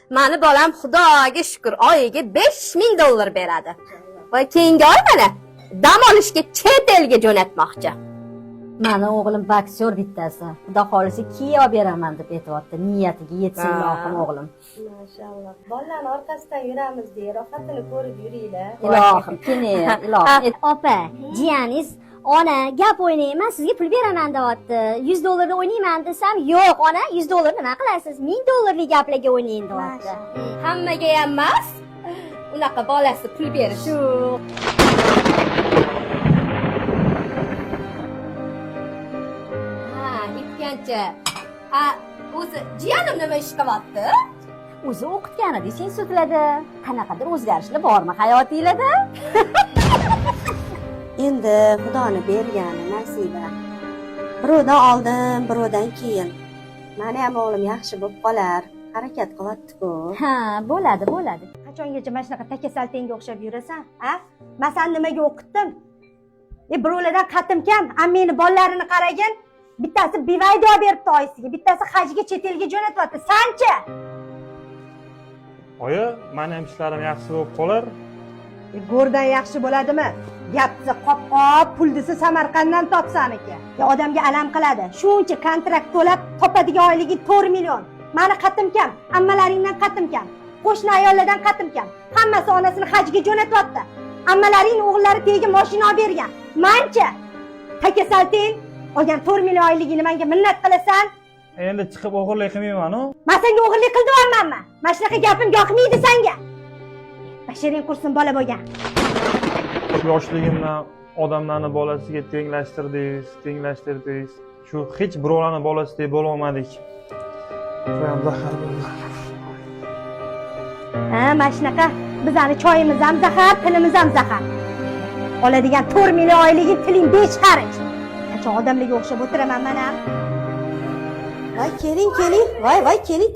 Mani bolam Xudoga shukur oyiga $5000 beradi. Va keyingi oy mana dam olishga chet elga jo'natmoqchi. Mani o'g'lim boksyor bittasi. Xudo xohlasa kiyov beraman deb aytyapti. Niyatiga yetsin ilohim o'g'lim. Mashalloh. Bolalarni orqasidan yuramiz deya rohatini ko'rib yuringlar. Ilohim, kene, ilohim. Opa, jiyaningiz ona gap o'ynayman, sizga pul beraman deyapti. 100 dollarni o'ynayman desam, yo'q ona, 100 dollar nima qilasiz? 1000 dollarlik gaplarga o'ynayın deyapti. Hammaga ham emas, unaqa bolasi pul berish. Shu. Ha, aytgancha. A, o'zi jiyanim nima ish qilyapti? O'zi o'qitgan edingiz institutlarda. Qanaqadir o'zgarishlar bormi hayotinglarda? Endi Xudoni bergani nasiba. Birovdan oldin, birovdan keyin. Mani ham o'g'lim yaxshi bo'lib qolar. Harakat qilyapti-ku. Ha, bo'ladi, bo'ladi. Qachongacha mana shunaqa takasaltangga o'xshab yurasan, a? Man sani nimaga o'qitdim? E, birovlardan qatim kam, a meni bolalarini qaragin. Bittasi bivaydi olib beribdi oyisiga, bittasi hajga chet elga jo'natyapti. Sanchi? Oyi, mani ham ishlarim yaxshi bo'lib qolar. E, go'rdan yaxshi bo'ladimi? Gap desa qop-qop, pul desa Samarqanddan topsaniki. E, odamga alam qiladi. Shuncha kontrakt to'lab topadigan oyligi 4 million. Mani qatim kam, ammalaringdan qatim kam. Qo'shni ayollardan qatim kam. Hammasi onasini hajga jo'natyapti. Ammalaring o'g'illari tegi mashina olib bergan. Mancha takasalting olgan 4 million oyligingni menga minnat qilasan. Endi chiqib o'g'irlik qilmayman-u. Man senga o'g'irlik qildiryapmanmi? Mana shunaqa gapim yoqmaydi senga. Basharing qursin bola bo'lgan. Shu yoshligimdan odamlarni bolasiga tenglashtirdingiz, tenglashtirdingiz. Shu hech birovlarni bolasidek bo'la olmadik. Shu ham zahar bo'ldi. Ha, mana shunaqa bizani choyimiz ham zahar, tilimiz ham zahar. Oladigan 4 million oyliging tiling 5 xarij. Qachon odamlarga o'xshab o'tiraman mana. Voy keling, keling. Voy, voy keling.